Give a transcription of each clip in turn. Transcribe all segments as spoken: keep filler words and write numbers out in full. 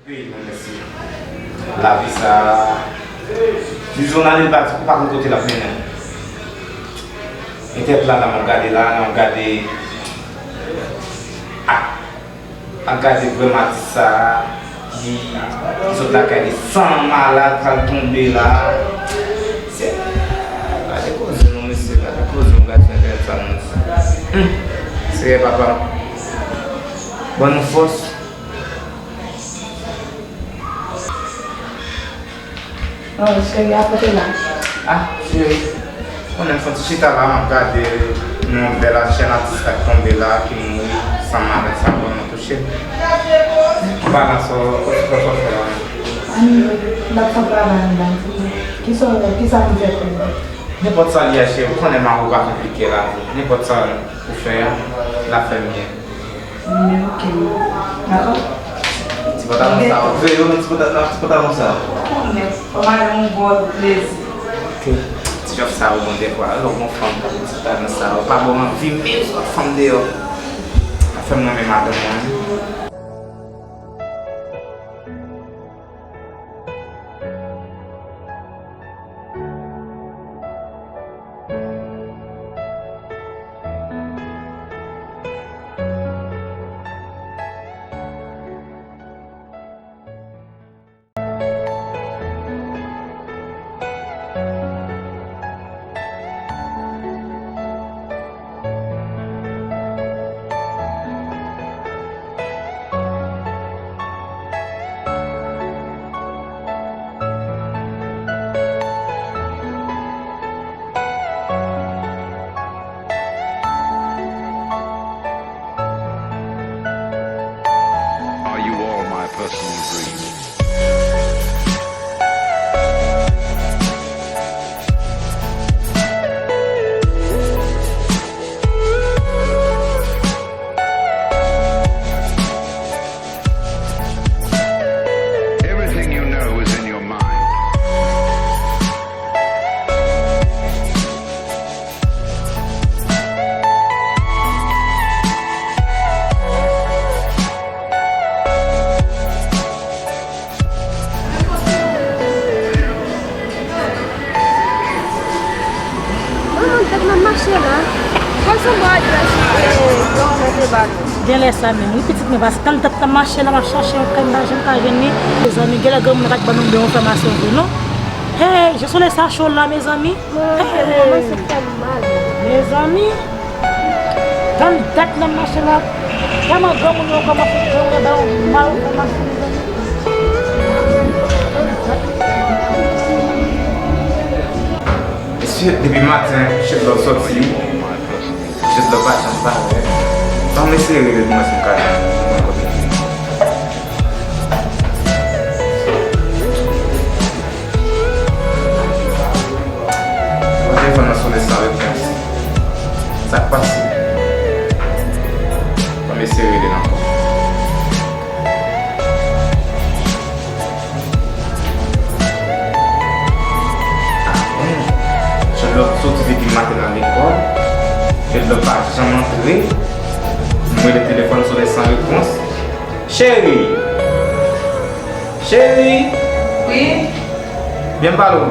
Peyi nou, mèsi. Lavi sa a, di jounal li pati, ou pa konn kote l ap mennen w. Entèt la, nan m ap gade la, nan m ap gade ak, ak gade vrèman atis sa a, ki, ki sot lakay li san malad, pral tonbe la. Se, gade koze nou, mesye, gade koze nou, gade entèt sa nou, mesye. Hmm. Seyè papa, ban nou fòs. Oh, cheri, a kote la? Ah, cheri. Konnen m sot chita la, m ap gade yon bèl chèn atis k ap tonbe la, ki mouri san malèt sa vrèman touche m. Balans, ou, ou, ou, ou fè la. Anyway, m ap fè travay anndan. Kisa, kisa m fè pou ou? Nenpòt sa li ye, cheri, ou konnen mari w pa konplike la. Nenpòt sa ou fè a, l ap fè l byen. Men ok. Dakò? Ti pantalon sa, ou veye yon ti pantalon, ti pantalon sa. Ou konnen, fò m al yon bò plezi. Ok. Ti jòb sa yo bon dèfwa, lè w gon fanm pou ti pantalon sa, ou pa bon anvi menm sot fanm deyò. Sa fè m renmen madanm mwen. Are you all my personal dreams? Everything you know is in your mind. Manman, tèt nan mache la. Pran sanble ak yon mete ba nou. Genlè sa menm, wi, pitit mwen, paske tan tèt nan mache la, m ap chache yon kay, m pa janm ka jwenn li. Mezanmi, genlè granmoun nan pa t ban nou yon enfòmasyon vre, non. Hey, jan solèy sa cho la, mezanmi. Manman, se fè m mal. Mezanmi, tann dat n ap mache la. Kòman granmoun yo kòmanse fè yo bay yon mal kòmanse, mezanmi. Mesye, depi maten, Shade Love sòti. Shade Love pa janm parèt. Ban m eseye rele l pou mwen si m ka jwenn li. Mwen telefòn nan sonnen san repons. Sa k pase? Ban m eseye rele l ankò. Ah, bon. Shade Love soti depi maten nan lekòl. Shade Love pa janm antre. M rele telefòn sonnen san repons. Cheri! Cheri! Wi? Vin pale w.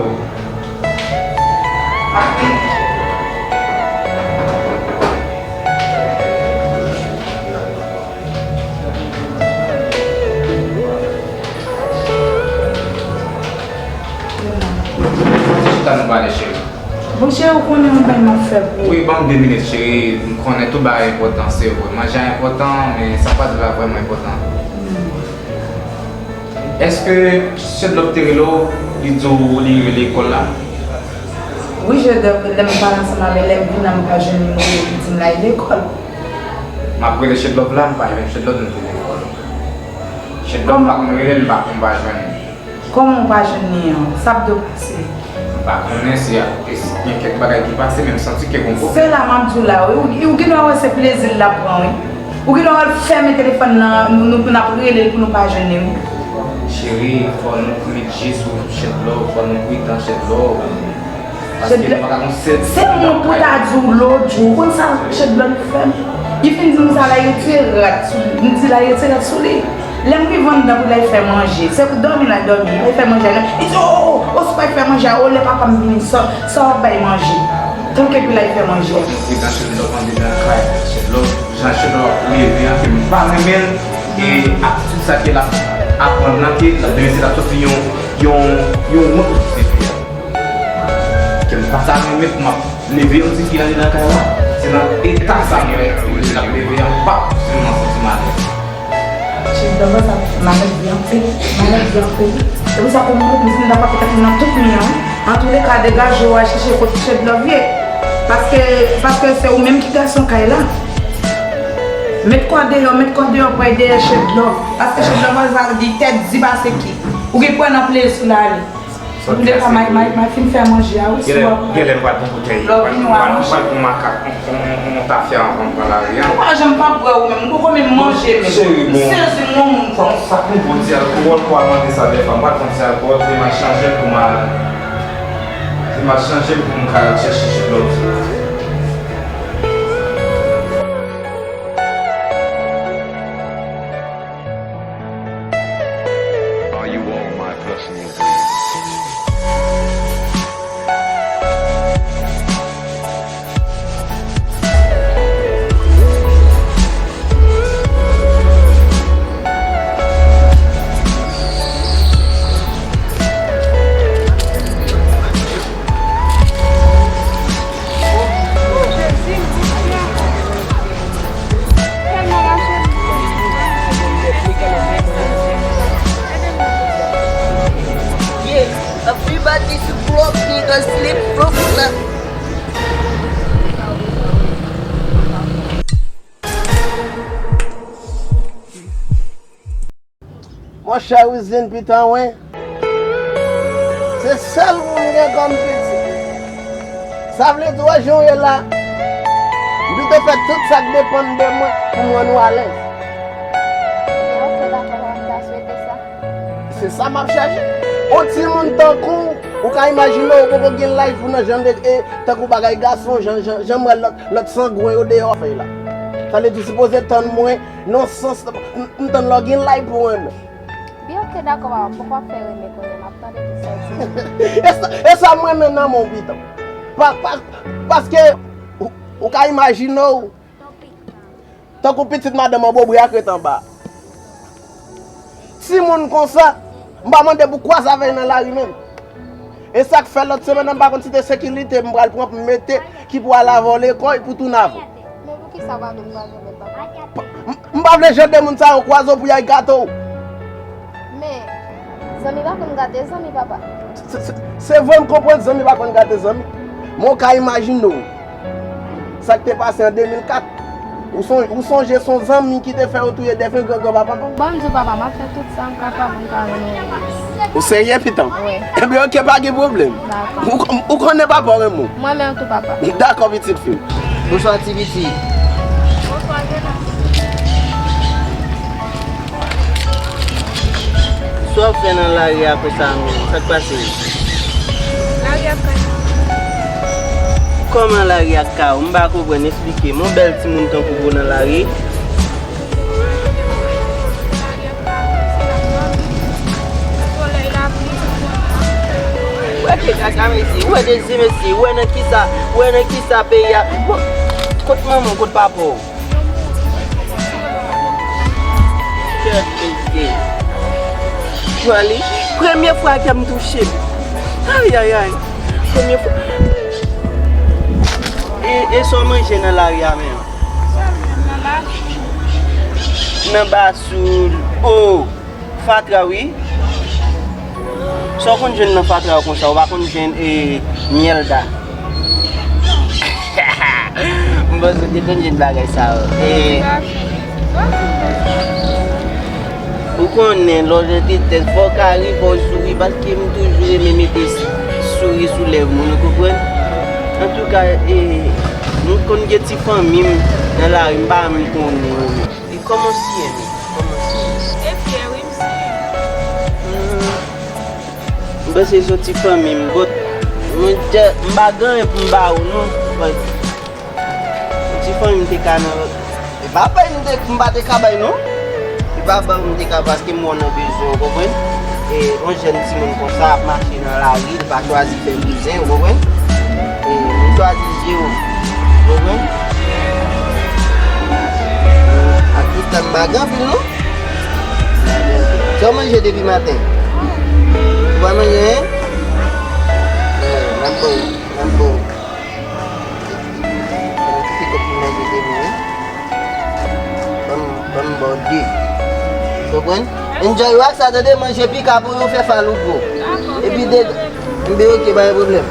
Chita nou pale, cheri. Bon, cheri, ou konnen yon bagay m ap fè pou ou. Wi, ban m de minit, cheri. M konnen tout bagay enpòtan, se vre. Manje a enpòtan, men sa pa di la vrèman enpòtan. Hmm. Èske Shade Love te rele w, li di w li rive lekòl la? Wi, Shade Love, lè m pale ansanm avè l, lè m vin la, m pa jwenn nimewo l, li di m l al lekòl. M ap rele Shade Love la, m pa jwenn Shade Love, nou te lekòl. Shade Love pa konn rele, m pa konn, m pa jwenn li. Kòman w pa jwenn li an? Sa ap dwe pase. M pa konnen si ap, si gen kèk bagay ki pase, men m santi ke gon pwoblèm. Se la m ap di w la, wi. Ou, ou gen dwa wè se plezi l l ap pran, wi. Ou gen dwa wè l fèmen telefòn nan, nou, nou, n ap rele l pou nou pa jwenn li, wi. Cheri, fò nou met je sou Shade Love, fò nou pridan Shade Love. Paske nou pa ka gon sèl... Se mwen pou ta di w lòt jou, ou konn sa Shade Love fè m? Li fin di m sa la, yo tire rat sou li. M di la, yo tire rat sou li. Lè m rive anndan pou l al fè manje, se pou dòmi l al dòmi, l al fè manje a, li di, "O, o, o, si w pa al fè manje a, o, lè papa m vini, sa, sa w ap bay manje?" Tanke pou l al fè manje a. Mwen te gache l lòk anndan kay, se lòk, jan se lòk leve an, ke m pa renmen l, e atitid sa ke l ap aprann nan, ke l ap demen se l ap sòti yon, yon, yon wont pou ti fi a. Ke m pa ta renmen pou m ap leve yon ti fi anndan kay la. Se nan eta sa mwen wè l ap leve an, m p ap sèlman santi malèz. Chedlove sa malèz li anpil, malèz li anpil. Se pou sa pou mwen, m di m ta frape tèt mwen nan tout mi an. Antouleka, degaje w al chèche kot Chedlove ye. Paske, paske se ou menm ki gason kay la. Met kò deyò, met kò deyò, pran dèyè Chedlove. Paske Chedlove sa di tèt di pase ki. Ou gen kwè nan plezi la li. Ou de fwa may, may, may fin fè manje a, wi, si w ap. Genlè m pral pran koutèy. Lè w vini w a manje. M pral pran makak, on, on, on, on tafya anvan m pran lari a. Ou pa janm pa bwè ou menm, ou poko menm manje menm. Cheri, bon. Sezi m yon moun kòm. Sa k nou bon ti alkòl, pou al mande sa dèfwa, m pral pran ti alkòl, se m al chanje l pou m al, se m al chanje l pou m ka al chèche chèf lòt. Are you all my personal dreams? Yeah, everybody should block niggas, slip, block, block. Monchè, Wizlin pitan wen. Se sèl moun m gen kòm pitit. Sa vle di, wè jan w ye la, m pito fè tout sa k depann de mwen pou m rann ou alèz. Ebyen, oke, dakò, papa, m ta swete sa. Se sa m ap chèche. On timoun tankou w, ou ka imajine w poko gen life ou nan jan de, e, tankou bagay gason, jan, jan, jan m wè lòt, lòt sangwen yo deyò fè la. Sa vle di, w sipoze tann mwen, nan sans, m, m tann lè w gen life pou w renmen. Byen, oke, dakò, papa, m poko ap fè renmen kounye a, m ap tande tout sa w di. E sa, e sa m renmen nan men w pito. Pa, pa, paske ou, ou ka imajine w tankou pitit madanm an bobre ak ret anba. Timoun konsa, m pa mande pou kwaze avè l nan lari menm. E sa k fè lòt semèn nan, m pa konn si te sekirite m pral pran pou m mete, ki pou al avè w lekòl, pou tounen avè w. Men poukisa w pa vle m kwaze avè l, papa? M, m pa vle jan de moun sa yo kwaze w pou y al gate w. Men, zanmi pa konn gate zanmi, papa. Se, se, se vre, m konprann zanmi pa konn gate zanmi. Men w ka imajine w sa k te pase an de mil kat. Ou son-, ou sonje se yon zanmi ki te fè yo touye dèfen gran granpapa m? Bon, m di w, papa, m ap fè tout sa m kapab, m ka rann ou. Ou serye, pitan? Wi. Ebyen, oke, pa gen pwoblèm. Dakò. Ou, ou konnen papa w renmen w. Mwen menm tou, papa. Dakò, pitit fi m. Bonswa, ti pitit. Bonswa, Zena. Sa w ap fè nan lari a konsa menm? Sa k pase? Lari ap kay. Kòman lari ak kay ou? M pa konprann, eksplike m. Yon bèl timoun tankou w nan lari. Wè ke kaka mesye, wè de zye mesye, wè nan kisa, wè nan kisa peyi a. Bon, kot manman w, kot papa w? Kèt mesye. Joli. Premye fwa kè m touche. Ayayay. Premye fwa. E, e sa w manje nan lari a menm? Nan basoul. Oh. Fatra wi. Sa w konn jwenn nan fatra yo konsa, ou pa konn jwenn, e, myèl da? M panse w te konn jwenn bagay sa yo. E, ou konnen, lè w nan tritès, fò w ka ri, fò w souri, paske m toujou renmen mete souri sou lèv moun, ou konprann? Antouka, e, m konn gen ti fanmi m nan lari, m pa menm konnen yo menm. E kòman w siyen menm? Kòman w siyen? E fye wi, m siyen. Hmm. M panse se yon ti fanmi m, but mwen te, m pa gen anyen pou m ba ou non. But yon ti fanmi m te ka nan, e pa bay m te, m pa te ka bay non. E Pa ban m te ka paske m wè w nan bezwen, ou konprann? E yon jèn timoun konsa ap mache nan lari, li pa chwazi fè bouzen, ou konprann? E m chwazi je w, ou konprann? Ak tout tan m pa gen anpil non. Sa w manje depi maten? Ou pa manje anyen? N ap bon, n ap bon. Yon ti kòb pou manje demen wi. Ban m, ban m ba w de. Konprann? Enjoy wak sa tande, manje pika pou yo fè fal ou gwo. Epi de, enben ok, pa gen pwoblèm.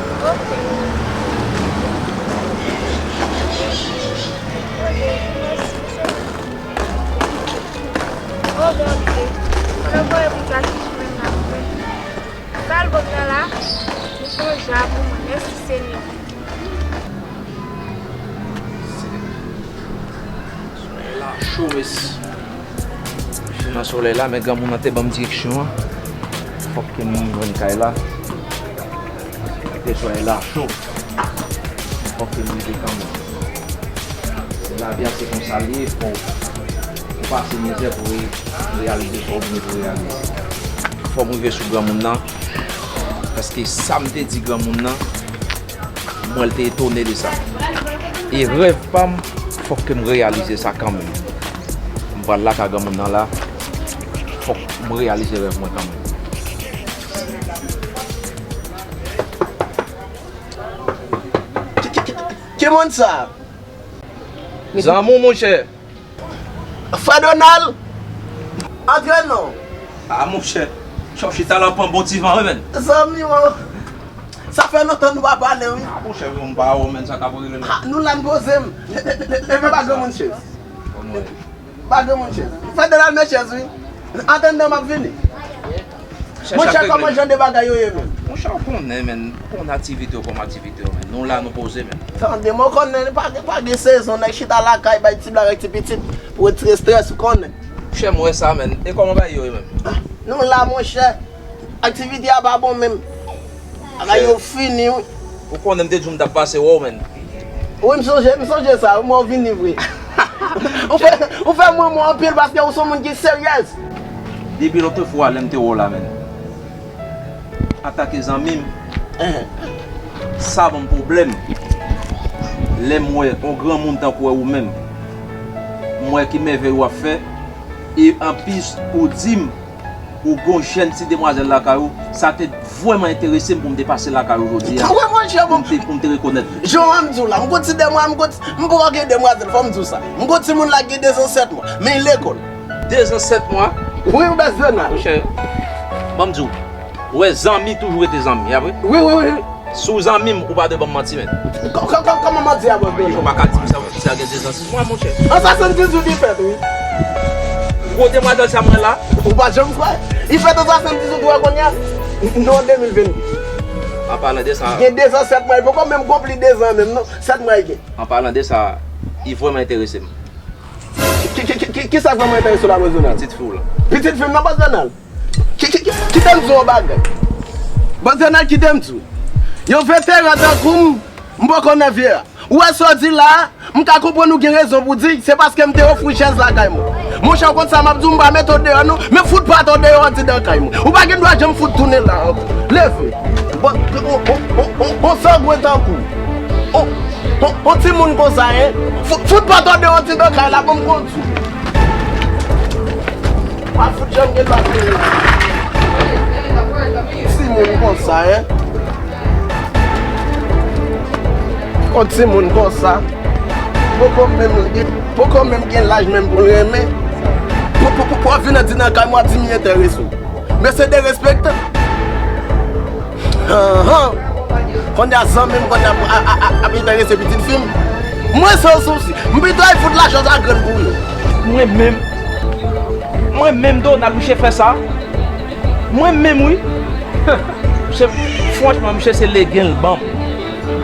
Oh, Bondye, mwen voye pou sa ki jwenn la, mwen. Sa albòm nan la, nou fè yon jan pou mwen. Mèsi, Senyè. Solèy la cho, mèsi. Mwen nan solèy la, men granmoun nan te ban m direksyon an. Fòk ke m jwenn kay la. Te solèy la cho. Fòk ke m rive kanmenm. Se lavi a, se konsa l ye, fò w pase mizè pou w reyalize sa w vini pou w reyalize. Fò m rive sou granmoun nan, paske sa m te di granmoun nan, m wè l te etone de sa. E rèv pa m, fòk ke m reyalize sa kanmenm. M pral lakay granmoun nan la, fòk m reyalize rèv mwen kanmenm. Ki, ki, ki, ki moun sa? Zanmi w, monchè. Frè Donald! Antre non! Ah, monchè. Chòf chita la pran bon ti van, wi, menn. Zanmi w. Sa fè lontan nou pa pale, wi. Ah, monchè, m pa wè w, menn, sa k ap rele nou. Ah, nou la n poze m. Le, le, le, leve ba granmoun chèz. Ba granmoun chèz. Frè Donald, men chèz, wi. Antandan m ap vini. Monchè, kòman jan de bagay yo ye, menn? Monchè, ou konnen, menn. Ou konnen aktivite yo kòm aktivite yo, menn. Nou la, nou poze, menn. Tande, mwen konnen, pa, pa gen sezon, nèg chita lakay, bay ti blag ak ti pitit, pou retire estrès, ou konnen. Monchè, m wè sa, menn. E kòman bagay yo ye, menn? Ah, nou la, monchè. Aktivite a pa bon, menm. Bagay yo fini, wi. Ou konnen m te di w m t ap pase wè w, menn. Wi, m sonje, m sonje sa, wi, mwen w vini vre. Ou fè, ou fè mwen mwen anpil paske ou se yon moun ki seryèz. Depi lòt fwa, lè m te wè w la, menn. Antanke zanmi m, sa ban m pwoblèm. Lè m wè yon granmoun tankou wè ou menm, m wè ki mèvèy w ap fè, e anplis, ou di m, ou gon jèn ti demwazèl lakay ou, sa te vrèman enterese m pou m te pase lakay ou jodi a. Wi, monchè, pou m te, pou m te rekonèt li. Jan an m di w la, m gon ti demwa-, m gon ti, m poko gen demwazèl, fò m di w sa. M gon timoun la ki gen de zan sèt mwa, men li lekòl. De zan sèt mwa? Wi, ou bèz Donald. Monchè, ban m di w, ou wè zanmi toujou rete zanmi, a vre? Wi, wi, wi. Si w zanmi m, ou pa dwe ban m manti, menn. Kò-, kò-, kò-, kòman manti a, bòs Donald? Ou pa ka di m sa, ou di sa gen de zan sis mwa, monchè. An swasanndizuit li fèt, wi. Gwo demwazèl sa mwen la. Ou pa janm kwè. Li fèt an swasanndizuit, ou wè kounye a? Nou an de mil venndis. An palan de sa. Gen de zan sèt mwa, li poko menm konpli de zan menm, non. Sèt mwa li gen. An palan de sa, li vrèman enterese m. Ki, ki, ki, ki, ki sa k vrèman enterese w la, bòs Donald? Pitit fi w la. Pitit fi m nan, bòs Donald. Ki, ki, ki, kite m di w yon bagay. Bòs Donald, kite m di w. Yon veteran tankou m, m poko nan vye a. Ou wè sa w di la a, m ka konprann ou gen rezon pou w di, se paske m te ofri chèz lakay mwen. Monchè, ou konn sa m ap di w, m pa mete w deyò non, men fout pa t ou deyò andidan kay mwen. Ou pa gen dwa janm fout tounen la ankò. Leve. Bon, on, on, on, on, on sangwen tankou w. On, on, on timoun konsa, en. Fout, fout pa t ou deyò andidan kay la, ban m kondi. Pa fout janm gen dwa fini. Timoun konsa, en. On timoun konsa. Poko menm gen, poko menm gen laj menm pou l renmen. Pou, pou, pou, pou w vin andidan kay mwen, w ap di m li enterese w. Men se derespektan. Anhan. Kounye a zanmi m kounye a ap, ap, ap, ap enterese pitit fi m. Mwen san sousi. M pito al fout lajan sa grenn pou yo. Mwen menm. Mwen menm Donald, misye fè sa. Mwen menm wi. Misye, franchman, misye se legen l ban m.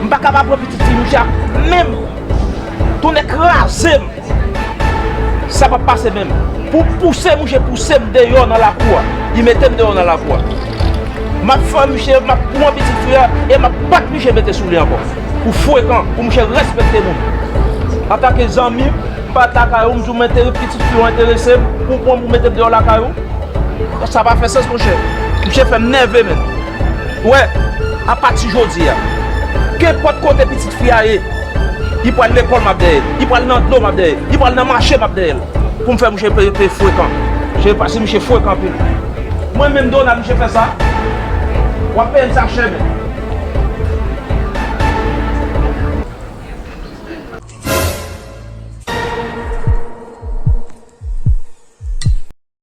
M pa ka pa pran pitit fi misye a menm. Tonnè kraze m. Sa p ap pase menm. Pou pouse misye pouse m deyò nan lakou a. Li mete m deyò nan lakou a. M ap fè misye, m ap pran pitit fi a e m ap bat misye mete sou li ankò. Pou frekan, pou misye respekte moun. Antanke zanmi, Bat lakay ou, m di w m enterese, pitit fi w enterese m, ou pran m ou mete m deyò lakay ou. Sa pa fè sans, monchè. Misye fè m nève, menm. Ou wè, apati jodi a, kenpòt kote pitit fi a ye, li pral lekòl, m ap dèyè l. Li pral nan dlo, m ap dèyè l. Li pral nan mache, m ap dèyè l. Pou m fè misye pe, pe frekan. Misye, paske misye frekan anpil. Mwen menm, Donald, misye fè sa. W ap peye m sa chè, menm.